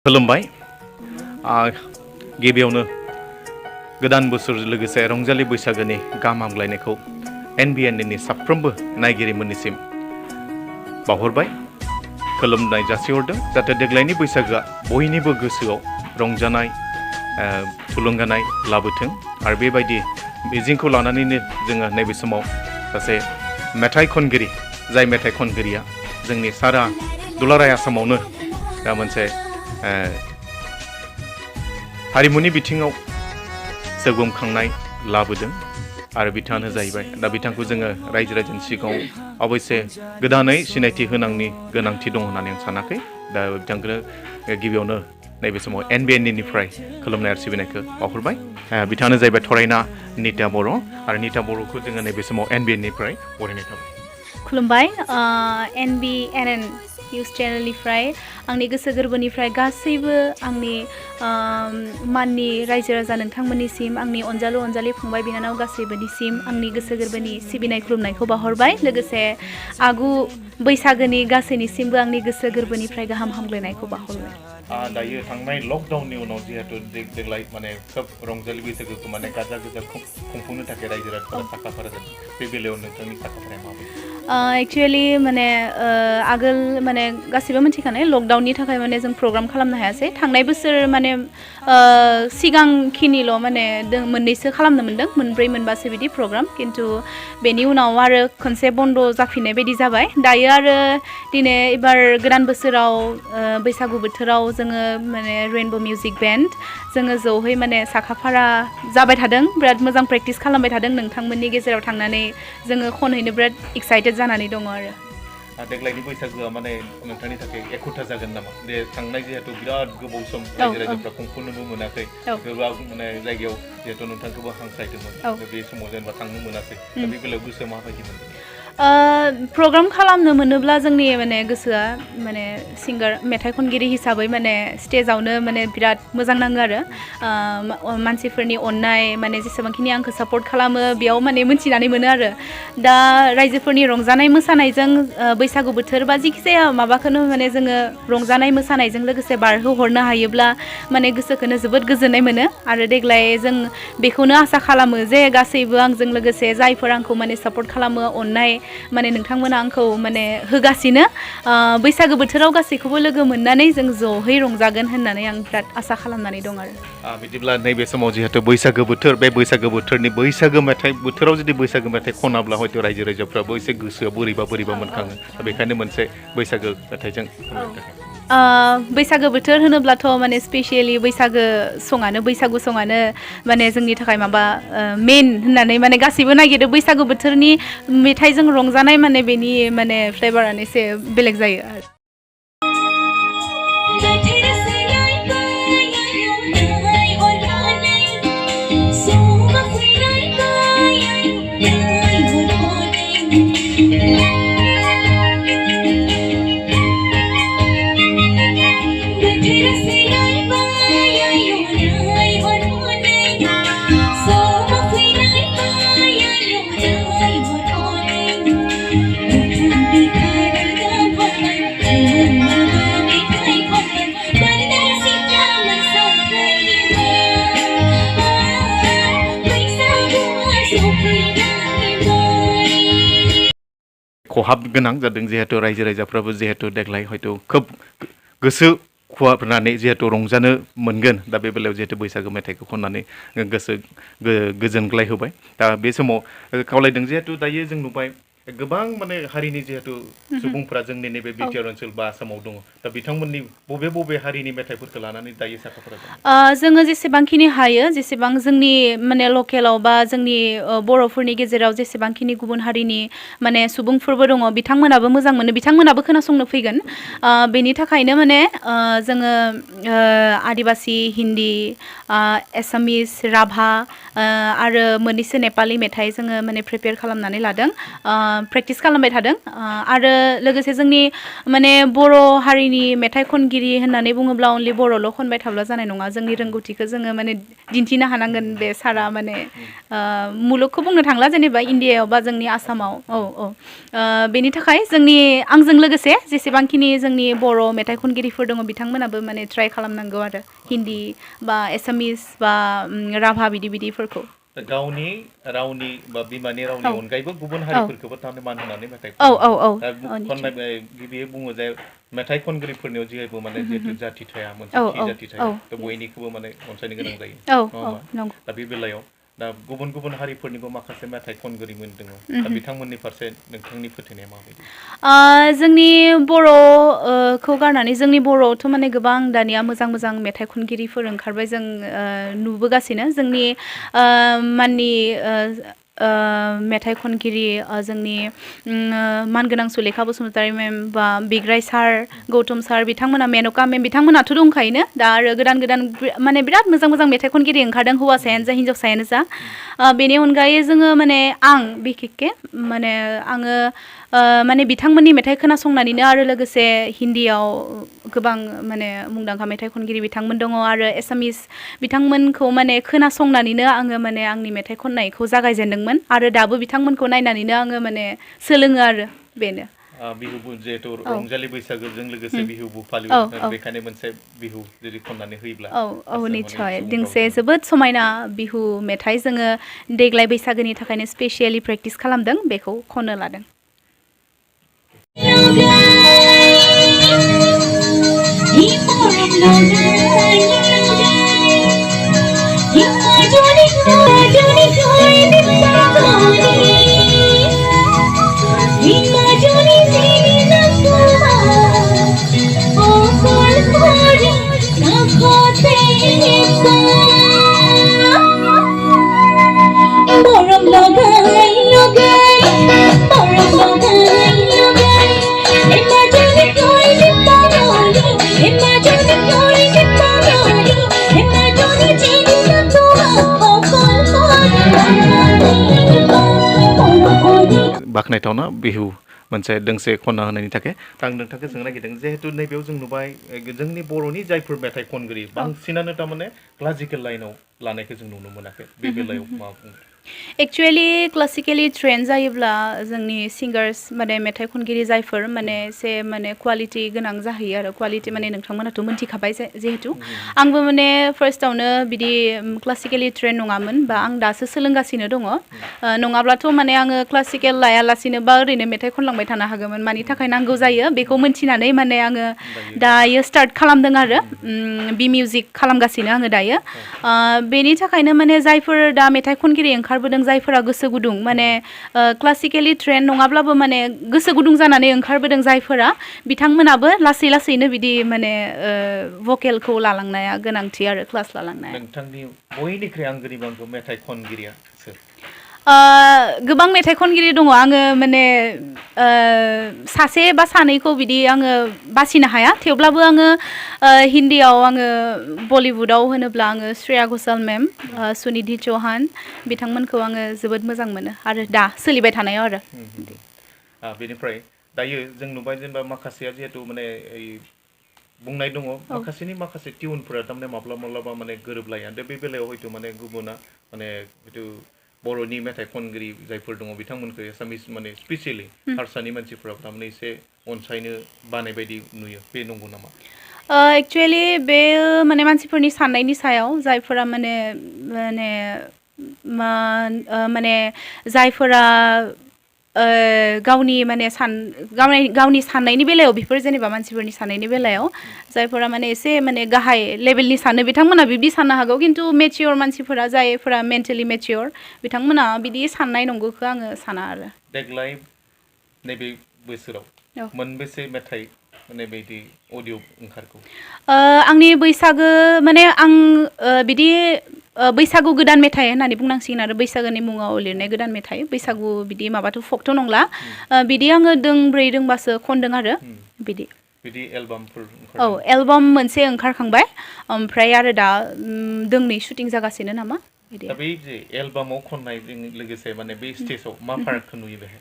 खुलुमबाय गिबियावनो गोदान बोसोर लोगोसे रंजालि बैसागोनि गाहाम हामलायनायखौ NBNN साफ्रोमबो नायगिरिमोननिसिम बावहरबाय खुलुमनाय जासिहरदों जाहाथे देग्लायनि बैसागोआ बयनिबो गोसोआव रंजानाय थुलुंगानाय लाबोथों आरो बेबायदि मिजिंखौ लानानैनो जोङो नैबे समाव सासे मेथाइ खनगिरि जाय मेथाइ खनगिरिया जोंनि सारा दुलाराय आसामावनो दा मोनसे हारिमुनि बिथिङाव सोगोमखांनाय लाबोदों आरो बिथाङानो जाहैबाय दा बिथांखौ जोङो रायजो राजानि सिगाङाव अबयसे गोदानै सिनायथि होनांनि गोनांथि दं होननानै आं सानाखै दा बिथांखौनो गिबियावनो नैबे समाव NBNNनिफ्राय खुलुमनाय आरो सिबिनायखौ बावहरबाय बिथाङानो जाहैबाय थरायना निता बर' आरो निता बर'खौ जोङो नैबे समाव NBNNनिफ्राय बरायनाय थाबाय खुलुमबाय NBNN निउज चेनेलनिफ्राय आंनि गोसो गोरबोनिफ्राय गासैबो आंनि माननि रायजो राजा नोंथांमोननिसिम आंनि अनजालु अनजालि फंबाय बिनानाव गासैबोनिसिम आंनि गोसो गोरबोनि सिबिनाय खुलुमनायखौ बावहरबाय लोगोसे आगु बैसागोनि गासैनिसिमबो आंनि गोसो गोरबोनिफ्राय गाहाम हामग्लायनायखौ बावहरबाय दायो थांनाय लकडाउननि उनाव जिहेतु देग्लाय माने खोब रंजालि बैसागोखौ माने गाजा गोजा खुंफुंनो थाखाय रायजो राजाफोरा साखाफारा जादों बे बेलायाव नोंथांनि साखाफाराया माबायदि एक्चुअली माने आगोल माने गासिबो मिथिखानाय लकडाउननि थाखाय माने जों प्रग्राम खालामनो हायासै थांनाय बोसोर माने सिगांखिनिल' माने मोननैसो खालामनो मोनदों मोनब्रै मोनबासो बिदि प्रग्राम किन्तु बेनि उनाव आरो खनसे बन्द जाफिननाय बायदि जाबाय दायो आरो दिनै एबार गोदान बोसोराव बैसागु बोथोराव जोङो माने रेनबो मिउजिक बेन्ड जोङो ज'है माने साखाफारा जाबाय थादों बिराद मोजां प्रेक्टिस खालामबाय थादों नोंथांमोननि गेजेराव थांनानै जोङो खनहैनो बिराद एक्साइटेड जानानै दङ आरो देग्लायनि बैसागोआ माने नोंथांनि थाखाय एखुथा जागोन नामा बे थांनाय जिहेतु बिराद गोबाव सम रायजो राजाफ्रा खुंफुंनोबो मोनाखै गोबां माने जायगायाव जिहेतु नोंथांखौबो हांख्रायदोंमोन बे समाव जेनेबा थांनो मोनाखै दा बे बेलायाव गोसोआ माबायदि मोनदों प्रग्राम खालामनो मोनोब्ला जोंनि माने गोसोआ माने सिंगार मेथाइ खनगिरि हिसाबै माने स्टेजावनो माने बिराद मोजां नाङो आरो मानसिफोरनि अननाय माने जेसेबांखिनि आंखौ सापर्ट खालामो बेयाव माने मोनथिनानै मोनो आरो दा रायजोफोरनि रंजानाय मोसानायजों बैसागु बोथोर बा जिखिजाया माबाखौनो माने जोङो रंजानाय मोसानायजों लोगोसे बारहोहरनो हायोब्ला माने गोसोखौनो जोबोद गोजोननाय मोनो आरो देग्लाय जों बेखौनो आसा खालामो जे गासैबो आंजों लोगोसे जायफोर आंखौ माने सापर्ट खालामो अननाय माने नोंथांमोना आंखौ माने होगासिनो बैसागो बोथोराव गासैखौबो लोगो मोननानै जों ज'है रंजागोन होननानै आं बिराद आसा खालामनानै दं आरो बिदिब्ला नैबे समाव जिहेतु बैसागो बोथोर बे बैसागो बोथोरनि बैसागो मेथाइ बोथोराव जुदि बैसागो मेथाइ खनाब्ला हयथ' रायजो राजाफ्राबो एसे गोसोआ बोरैबा मोनखाङो दा बेखायनो मोनसे बैसागो मेथाइजों बैसागो बोथोर होनोब्लाथ' माने स्पेसियेलि बैसागो सङानो माने जोंनि थाखाय माबा मेन होननानै माने गासैबो नागिरो बैसागो बोथोरनि मेथाइजों रंजानाय माने बेनि माने फ्लेभारानो एसे बेलेग जायो आरो खहाब गोनां जादों जिहेतु रायजो राजाफ्राबो जिहेतु देग्लाय हयथ' खोब गोसो खुवाबनानै जिहेतु रंजानो मोनगोन दा बे बेलायाव जिहेतु बैसागो मेथाइखौ खननानै गोसो गोजोनग्लाय होबाय दा बे समाव खावलायदों जिहेतु दायो जों नुबाय गोबां माने हारिनि जिहेतु सुबुंफ्रा जोंनि नैबे बिटिआर ओनसोल बा आसामाव दङ दा बिथांमोननि बबे हारिनि मेथाइफोरखौ लानानै दायो साखाफारा जोङो जेसेबांखिनि हायो जेसेबां जोंनि माने लकेलाव बा जोंनि बर'फोरनि गेजेराव जेसेबांखिनि गुबुन हारिनि माने सुबुंफोरबो दङ बिथांमोनाबो मोजां मोनो बिथांमोनाबो खोनासंनो फैगोन बेनि थाखायनो माने जोङो आदिबासि हिन्दी एसामिस राभा आरो मोननैसो नेपालि मेथाइ जोङो माने प्रिपेयार खालामनानै लादों प्रेक्टिस खालामबाय थादों आरो लोगोसे जोंनि माने बर' हारिनि मेथाइ खनगिरि होननानै बुङोब्ला अनलि बर'ल' खनबाय थाब्ला जानाय नङा जोंनि रोंगौथिखौ जोङो माने दिन्थिनो हानांगोन बे सारा माने मुलुगखौ बुंनो थांला जेनेबा इण्डियायाव बा जोंनि आसामाव बेनि थाखाय आंजों लोगोसे जेसेबांखिनि जोंनि बर' मेथाइ खनगिरिफोर दङ बिथांमोनाबो माने ट्राइ खालामनांगौ आरो हिन्दी बा एसामिस बा राभा बिदिफोरखौ गावनि रावनि बा बिमानि रावनि अनगायैबो गुबुन हारिफोरखौबो थारमाने मान होनानै मेथाइ खननाय गिबियै बुङो जे मेथाइ खनगिरिफोरनियाव जिहेतु माने जिहेतु जाथि थाया मोनसे थि जाथि थाया थ' बयनिखौबो माने अनसायनो गोनां जायो नङा होमबा दा बे बेलायाव दा गुबुन गुबुन हारिफोरनिबो माखासे मेथाइ खनगिरिमोन दङ दा बिथांमोननि फारसे नोंथांनि फोथायनाया माबायदि जोंनि बर'खौ गारनानै जोंनि बर'आवथ' माने गोबां दानिया मोजां मोजां मेथाइ खनगिरिफोर ओंखारबाय जों नुबोगासिनो जोंनि माननि मेथाइ खनगिरि जोंनि मानगोनां सुलेखा बसुमतारी मेम बा बिग्राय सार गौतम सार बिथांमोना मेनका मेम बिथांमोनाथ' दंखायोनो दा आरो गोदान माने बिराद मोजां मोजां मेथाइ खनगिरि ओंखारदों हौवासायानो जा हिन्जावसायानो जा बेनि अनगायै जोङो माने आं बिखेकके माने आङो माने बिथांमोननि मेथाइ खोनासंनानैनो आरो लोगोसे हिन्दीयाव गोबां माने मुंदांखा मेथाइ खनगिरि बिथांमोन दङ आरो एसामिस बिथांमोनखौ माने खोनासंनानैनो आङो माने आंनि मेथाइ खननायखौ जागायजेनदोंमोन आरो दाबो बिथांमोनखौ नायनानैनो आङो माने सोलोङो आरो बेनो बिहु जिहेतु रंजालि बैसागोजों लोगोसे बिहुबो फालियो बेखायनो मोनसे बिहु जुदि खननानै होयोब्ला निस्सय दोंसे जोबोद समायना बिहु मेथाइ जोङो देग्लाय बैसागोनि थाखायनो स्पेसियेलि प्रेक्टिस खालामदों बेखौ खननो लादों बाख्नायथावना बिहु मोनसे दोंसे खनना होनायनि थाखाय आं नोंथांखौ सोंनो नागिरदों जिहेतु नैबेयाव जों नुबाय जोंनि बर'नि जायफोर मेथाइ खनगिरि बांसिनानो थारमाने क्लासिकेल लाइनाव लानायखौ जों नुनो मोनाखै बे बेलायाव मा बुङो एक्चुवेलि क्लासिकेलि ट्रेन जायोब्ला जोंनि सिंगार्स माने मेथाइ खनगिरि जायफोर माने एसे माने क्वालिटि गोनां जाहैयो आरो क्वालिटि माने नोंथांमोनाथ' मोनथिखाबाय जिहेतु आंबो माने फार्स्टआवनो बिदि क्लासिकेलि ट्रेन नङामोन बा आं दासो सोलोंगासिनो दङ नङाब्लाथ' माने आङो क्लासिकेल लायालासिनो बा ओरैनो मेथाइ खनलांबाय थानो हागौमोन मानि थाखाय नांगौ जायो बेखौ मोनथिनानै माने आङो दायो स्टार्ट खालामदों आरो बि मिउजिक खालामगासिनो आङो दायो बेनि थाखायनो माने जायफोर दा मेथाइ खनगिरि ओंखारबोदों जायफोरा गोसो गुदुं माने क्लासिकेलि ट्रेन नङाब्लाबो माने गोसो गुदुं जानानै ओंखारबोदों जायफोरा बिथांमोनाबो लासै लासैनो बिदि माने भकेलखौ लालांनाया गोनांथि आरो क्लास लालांनाया नोंथांनि बयनिख्रुइ आंगोनि मेथाइ खनगिरिया सोर गोबां मेथाइ खनगिरि दङ आङो माने सासे बा सानैखौ बिदि आङो बासिनो हाया थेवब्लाबो आङो हिन्दीयाव आङो बलिउडआव होनोब्ला आङो श्रेया घोषाल मेम सुनिधि चौहान बिथांमोनखौ आङो जोबोद मोजां मोनो आरो दा सोलिबाय थानायाव आरो बेनिफ्राय दायो जों नुबाय जेनेबा माखासेया जिहेतु माने बुंनाय दङ माखासेनि माखासे टिउनफोरा थारमाने माब्लाबा माने गोरोबलाया दा बे बेलायाव हयथ' माने गुबुना माने जितु बर'नि मेथाइ खनगिरि जायफोर दङ बिथांमोनखौ एसामिस माने स्पेसियेलि हारसानि मानसिफोरा थारमाने एसे अनसायनो बानाय बायदि नुयो बे नंगौ नामा एक्चुवेलि बे माने मानसिफोरनि साननायनि सायाव जायफोरा माने माने माने जायफोरा गावनि माने गावनि साननायनि बेलायाव बेफोर जेनेबा मानसिफोरनि साननायनि बेलायाव जायफोरा माने एसे माने गाहाय लेभेलनि सानो बिथांमोना बिब्दि साननो हागौ खिन्थु मेचियर मानसिफोरा जायफोरा मेन्टेलि मेचियर बिथांमोना बिदि साननाय नंगौखौ आङो साना आरो देग्लाय नैबे बोसोराव मोनबेसे मेथाइ माने बिदि अडिअ ओंखारगौ आंनि बैसागो माने आं बिदि बैसागु गोदान मेथाइ होननानै बुंनांसिगोन आरो बैसागोनि मुङाव लिरनाय गोदान मेथाइ बैसागु बिदि माबाथ' फकथ' नंला बिदि आङो दोंब्रै दोंबासो खनदों आरो बिदि एलबामफोर एलबाम मोनसे ओंखारखांबाय ओमफ्राय आरो दा दोंनै शुटिं जागासिनो नामा दा बे जे एलबामाव खननायजों लोगोसे माने बे स्टेजाव मा फारागखौ नुयो बेहाय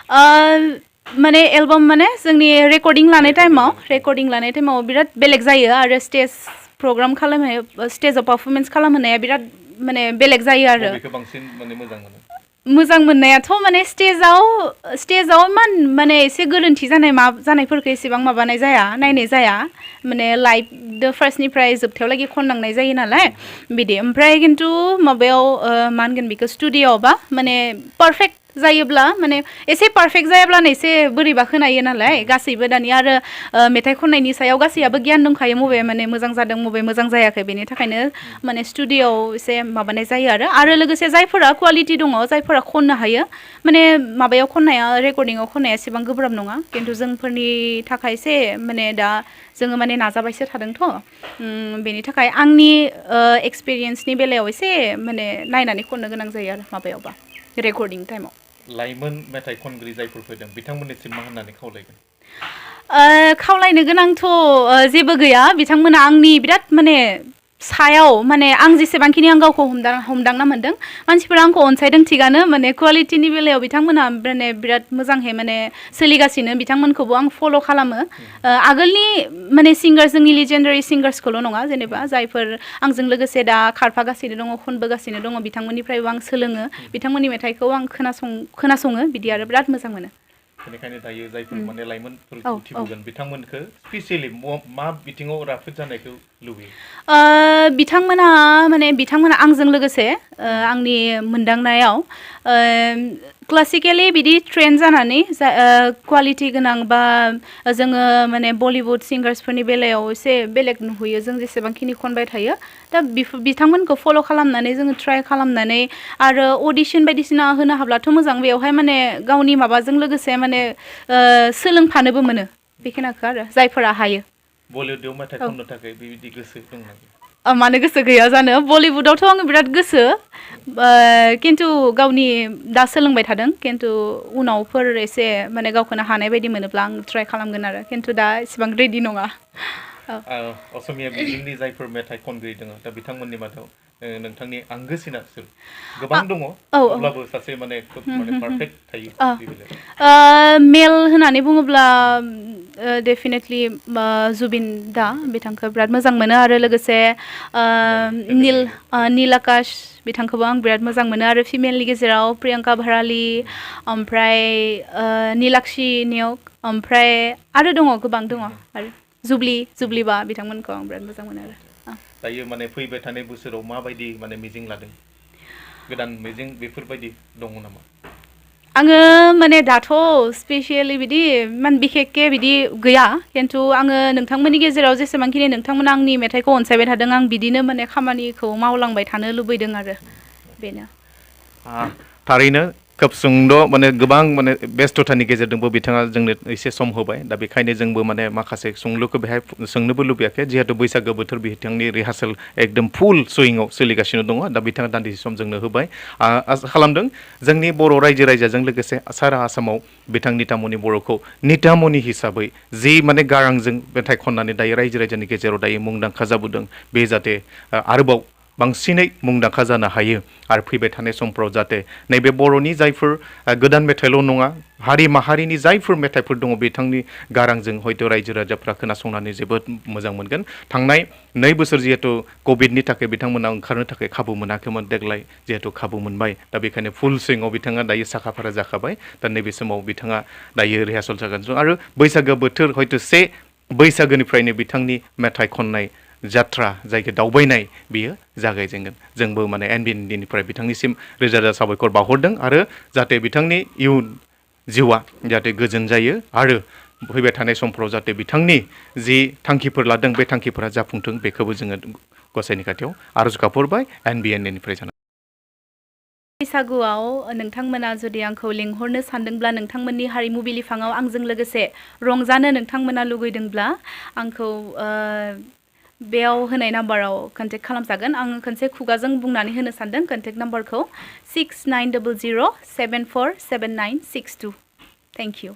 माने एलबाम माने जोंनि रेकर्डिं लानाय टाइमाव बिराद बेलेग जायो आरो स्टेज प्रग्राम खालामनाय स्टेजाव पारफरमेन्स खालामहोनाया बिराद माने बेलेग जायो आरो बेखौ बांसिन माने मोजां मोननायाथ' माने स्टेजाव इमान माने एसे गोरोन्थि जानायफोरखौ एसेबां माबानाय जाया नायनाय जाया माने लाइभ फार्स्टनिफ्राय जोबथायावलागि खननांनाय जायो नालाय बिदि ओमफ्राय खिन्थु माबायाव मा होनगोन बेखौ स्टुडिअ'आवबा माने पारफेक्ट जायोब्ला माने एसे पारफेक्ट जायाब्लानो एसे बोरैबा खोनायो नालाय गासैबो दानिया आरो मेथाइ खननायनि सायाव गासैयाबो गियान दंखायो मबे माने मोजां जादों मबे मोजां जायाखै बेनि थाखायनो माने स्टुडिअ'आव एसे माबानाय जायो आरो लोगोसे जायफोरा कुवालिटि दङ जायफोरा खननो हायो माने माबायाव खननाया रेकर्डिंआव खननाया एसेबां गोब्राब नङा खिन्थु जोंफोरनि थाखाय एसे माने दा जोङो माने नाजाबायसो थादोंथ' बेनि थाखाय आंनि एक्सपिरियेन्सनि बेलायाव एसे माने नायनानै खननो गोनां जायो आरो माबायावबा रेकर्डिं टाइमाव लाइमोन मेथाइ खनगिरि जायफोर फैदों बिथांमोननिसिम मा होननानै खावलायगोन खावलायनो गोनांथ' जेबो गैया बिथांमोना आंनि बिराद माने सायाव माने आं जेसेबांखिनि आं गावखौ हमदांना मोनदों मानसिफोरा आंखौ अनसायदों थिगानो माने कुवालिटिनि बेलायाव बिथांमोना माने बिराद मोजांहै माने सोलिगासिनो बिथांमोनखौबो आं फल' खालामो आगोलनि माने सिंगार्स जोंनि लिजेन्डारि सिंगार्सखौल' नङा जेनेबा जायफोर आंजों लोगोसे दा खारफागासिनो दङ खनबोगासिनो दङ बिथांमोननिफ्रायबो आं सोलोङो बिथांमोननि मेथाइखौ आं खोनासङो बिदि आरो बिराद मोजां मोनो बेनिखायनो दायो जायफोर माने लाइमोनफोरखौ उथिबोगोन बिथांमोनखौ स्पेसियेलि मा बिथिङाव राफोद जानायखौ लुबैयो बिथांमोना आंजों लोगोसे आंनि मोनदांनायाव क्लासिकेलि बिदि ट्रेन जानानै कुवालिटि गोनां बा जोङो माने बलिउड सिंगार्सफोरनि बेलायाव एसे बेलेग नुहैयो जों जेसेबांखिनि खनबाय थायो दा बिथांमोनखौ फल' खालामनानै जोङो ट्राइ खालामनानै आरो अडिसन बायदिसिना होनो हाब्लाथ' मोजां बेवहाय माने गावनि माबाजों लोगोसे माने सोलोंफानोबो मोनो बेखिनिखौ आरो जायफोरा हायो बलिउडआव मेथाइ खननो थाखाय बेबायदि गोसो दंना मानो गोसो गैया जानो बलिउडआवथ' आङो बिराद गोसो खिन्थु गावनि दा सोलोंबाय थादों खिन्थु उनावफोर एसे माने गावखौनो हानाय बायदि मोनोब्ला आं ट्राइ खालामगोन आरो खिन्थु दा एसेबां रेडि नङा असमिया बिजोंनि जायफोर मेथाइ खनगिरि दङ दा बिथांमोननि मादाव नोंथांनि आंगोसिना सोर गोबां दङ अब्लाबो सासे माने खोब माने पारफेक्ट थायो मेल होननानै बुङोब्ला डेफिनेटलि जुबिन दा बिथांखौ बिराद मोजां मोनो आरो लोगोसे नील आकाश बिथांखौबो आं बिराद मोजां मोनो आरो फिमेलनि गेजेराव प्रियंका भाराली ओमफ्राय नीलाक्षी नियक ओमफ्राय आरो दङ गोबां दङ आरो जुब्लिबा बिथांमोनखौ आं बिराद मोजां मोनो आरो दायो माने फैबाय थानाय बोसोराव माबायदि माने मिजिं लादों गोदान मिजिं बेफोरबायदि दङ नामा आङो माने दाथ' स्पेसियेलि बिदि इमान बिखेकके बिदि गैया खिन्थु आङो नोंथांमोननि गेजेराव जेसेबांखिनि नोंथांमोना आंनि मेथाइखौ अनसायबाय थादों आं बिदिनो माने खामानिखौ मावलांबाय थानो लुबैदों आरो बेनो थारैनो खोब सुंद' माने गोबां माने बेस्थ'थानि गेजेरजोंबो बिथाङा जोंनो एसे सम होबाय दा बेखायनो जोंबो माने माखासे सोंलुखौ बेहाय सोंनोबो लुबैयाखै जिहेतु बैसागो बोथोर बिथांनि रिहार्सेल एकदम फुल सुइंआव सोलिगासिनो दङ दा बिथाङा दान्दिसे सम जोंनो होबाय आसा खालामदों जोंनि बर' रायजो राजाजों लोगोसे सारा आसामाव बिथां नितामनि बर'खौ नितामनि हिसाबै जि माने गारांजों मेथाइ खननानै दायो रायजो राजानि गेजेराव दायो मुंदांखा जाबोदों बे जाहाथे आरोबाव बांसिनै मुंदांखा जानो हायो आरो फैबाय थानाय समफ्राव जाहाथे नैबे बर'नि जायफोर गोदान मेथाइल' नङा हारि माहारिनि जायफोर मेथाइफोर दङ बिथांनि गारांजों हयथ' रायजो राजाफ्रा खोनासंनानै जोबोद मोजां मोनगोन थांनाय 2 बोसोर जिहेतु कभिडनि थाखाय बिथांमोना ओंखारनो थाखाय खाबु मोनाखैमोन देग्लाय जिहेतु खाबु मोनबाय दा बेखायनो फुल सुइंआव बिथाङा दायो साखाफारा जाखाबाय दा नैबे समाव बिथाङा दायो रिहार्सेल जागासिनो आरो बैसागो बोथोर हयथ' 1 बैसागोनिफ्रायनो बिथांनि मेथाइ खननाय जात्रा जायखौ दावबायनाय बियो जागायजेनगोन जोंबो माने NBNNनिफ्राय बिथांनिसिम रोजा रोजा साबायखर बावहरदों आरो जाहाथे बिथांनि इयुन जिउआ जाहाथे गोजोन जायो आरो फैबाय थानाय समफ्राव जाहाथे बिथांनि जि थांखिफोर लादों बे थांखिफोरा जाफुंथों बेखौबो जोङो गसाइनि खाथियाव आरज गाबहरबाय NBNNनिफ्राय जाना बैसागुआव नोंथांमोना जुदि आंखौ लिंहरनो सानदोंब्ला नोंथांमोननि हारिमु बिलिफाङाव आंजों लोगोसे रंजानो नोंथांमोना लुगैदोंब्ला आंखौ बेयाव होनाय नाम्बाराव कन्टेक्ट खालामजागोन आं खनसे खुगाजों बुंनानै होनो सानदों कन्टेक्ट नाम्बारखौ 6900747962 थेंक इउ